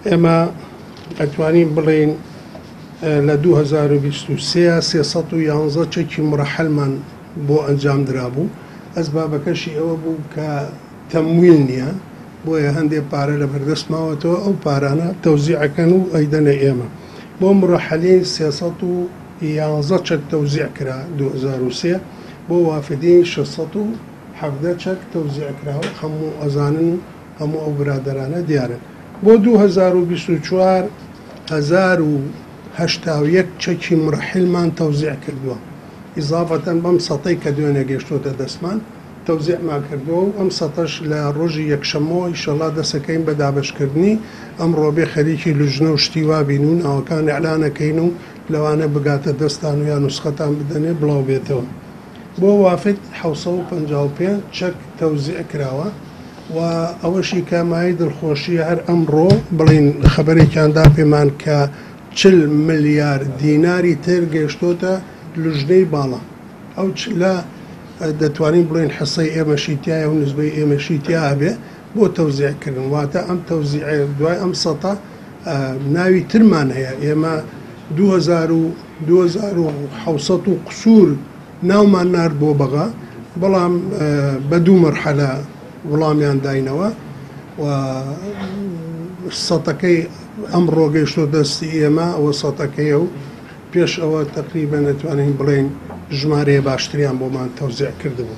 ئێمە ئەتوانین بڵێین لە 2023 311 چەکی مڕەحەلمان بۆ ئەنجام درابوو. ئەسبابەکەشی ئەوە بوو کە تەمویل نییە، بۆیە هەندێک پارە لە بەردەست ماوەتەوە، ئەو پارانە تەوزیعەکەن و ئەیدەنە ئێمە. بۆ مڕەحەلین 311 چەک تەوزیع کرا 2003، بۆ وافدین 617 چەک تەوزیع کرا و هەموو ئەزانن و هەموو ئەو برادەرانە دیارن. بۆ 2024 1081 چەکی مڕەحیلمان تەوزیع کردووە، ئیزافەتەن بەم سەتەی کە دوێنێ گەیشتۆتە دەستمان تەوزیعمان کردووە و ئەم سەتەش لە ڕۆژی یەکشەممەوە ئیشەڵا دەسەکەین بە دابەشکردنی. ئەمڕۆ بێ خەریکی لوجنە و شتی وا بین و ناوەکان ئیعلانەکەین و لەوانە بگاتە دەستان و یا نوسخەتان بدەنێ بڵاو بێتەوە. بۆ وافد 755 چەک تەوزیع کراوە و ئەوەشی کە مایەی دڵخۆشیە هەر ئەمڕۆ بڵین خەبەرێکیان دا پێمان کە 40 ملیار دیناری تر گەیشتۆتە لوژنەی باڵا. ئەو چلە دەتوانین بڵێن حسەی ئێمەشی تایە و نسبەی ئێمەشی تیا هەبێ بۆ تەوزیعکردن. واتە ئەم تەوزیع دوای ئەم سەتە ناوی ترمان هەیە. ئێمە 2000 و 2700 و قسوور ناومان نارد بۆ بەغا، بەڵام بە دوو مەرحەلە وڵامیان داینەوە و سەتەکەی ئەمڕۆ گەیشتۆ دەستی ئێمە، ئەوە سەتەکەیە و پێش ئەوە تەقریبا نەتوانین بڵێین ژمارەیە باشتریان بۆمان تەوزیع کردبوو.